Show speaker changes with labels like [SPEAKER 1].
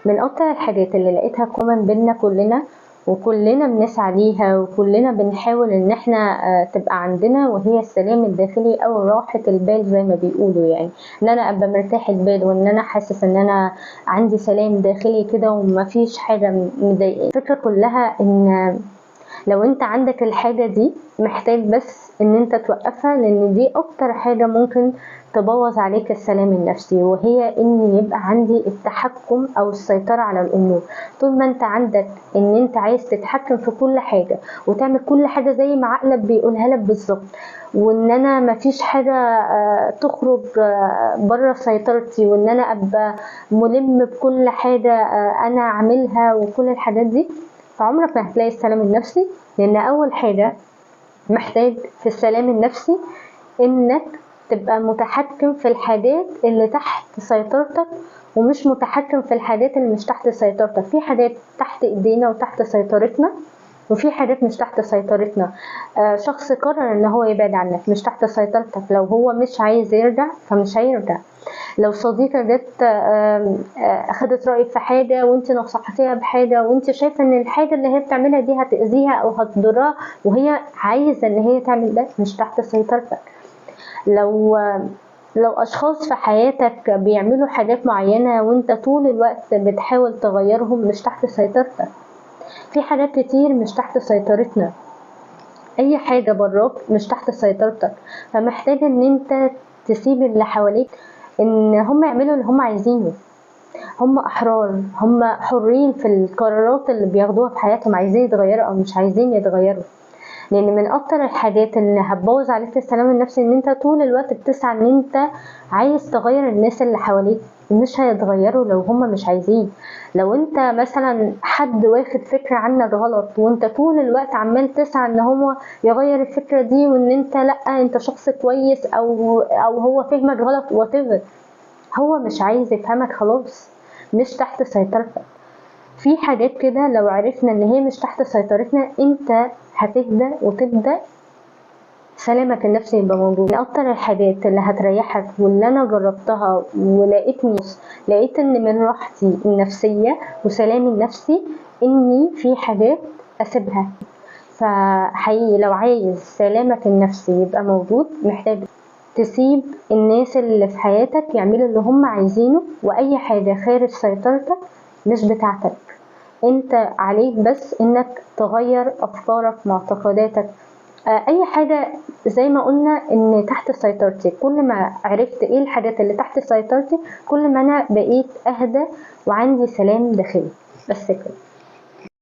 [SPEAKER 1] من اكتر الحاجات اللي لقيتها common بينا كلنا وكلنا بنسعى ليها وكلنا بنحاول ان احنا تبقى عندنا، وهي السلام الداخلي او راحة البال زي ما بيقولوا. يعني ان انا ابقى مرتاح البال وان انا حاسس ان انا عندي سلام داخلي كده ومفيش حاجة مضايقاني. الفكرة كلها ان لو انت عندك الحاجة دي محتاج بس ان انت توقفها، لان دي اكتر حاجة ممكن تبوظ عليك السلام النفسي، وهي ان يبقى عندي التحكم او السيطرة على الامور. طول ما انت عندك ان انت عايز تتحكم في كل حاجة وتعمل كل حاجة زي ما عقلك بيقولها لك بالظبط، وان انا مفيش حاجة تخرج بره سيطرتي، وان انا ابقى ملم بكل حاجة انا عاملها وكل الحاجات دي، فعمرك ما هتلاقي السلام النفسي. لان اول حاجة محتاج في السلام النفسي انك تبقى متحكم في الحاجات اللي تحت سيطرتك، ومش متحكم في الحاجات اللي مش تحت سيطرتك. في حاجات تحت ايدينا وتحت سيطرتنا، وفي حاجات مش تحت سيطرتنا. شخص قرر ان هو يبعد عنك، مش تحت سيطرتك. لو هو مش عايز يرجع فمش هيرجع. لو صديقة جت اخدت رأيك في حاجة وانت نصحتيها بحاجة وانت شايفة ان الحاجة اللي هي بتعملها دي هتأذيها او هتضرها، وهي عايزة ان هي تعمل ده، مش تحت سيطرتك. لو اشخاص في حياتك بيعملوا حاجات معينة وانت طول الوقت بتحاول تغيرهم، مش تحت سيطرتك. في حاجات كتير مش تحت سيطرتنا، اي حاجة براك مش تحت سيطرتك، فمحتاج ان انت تسيب اللي حواليك ان هم يعملوا اللي هم عايزينه. هم احرار، هم حرين في القرارات اللي بياخدوها في حياتهم، عايزين يتغيروا او مش عايزين يتغيروا. لان من اكتر الحاجات اللي هتبوظ عليك السلام النفسي ان انت طول الوقت بتسعى ان انت عايز تغير الناس اللي حواليك، مش هيتغيروا لو هم مش عايزين. لو انت مثلا حد واخد فكرة عنك غلط وانت طول الوقت عمال تسعى ان هو يغير الفكرة دي، وان انت لا انت شخص كويس او هو فهمك غلط whatever، هو مش عايز يفهمك خلاص، مش تحت سيطرتك. في حاجات كده لو عرفنا ان هي مش تحت سيطرتنا انت هتهدى وتبدأ سلامك النفسي يبقى موجود. من اكتر الحاجات اللي هتريحك واللي انا جربتها لقيت ان من راحتي النفسية وسلامي النفسي اني في حاجات اسيبها. فحقيقي لو عايز سلامك النفسي يبقى موجود، محتاج تسيب الناس اللي في حياتك يعملوا اللي هم عايزينه، واي حاجة خارج سيطرتك مش بتاعتك. انت عليك بس انك تغير افكارك، معتقداتك، اي حاجة زي ما قلنا ان تحت سيطرتي. كل ما عرفت ايه الحاجات اللي تحت سيطرتي كل ما انا بقيت اهدى وعندي سلام داخلي. بس كده.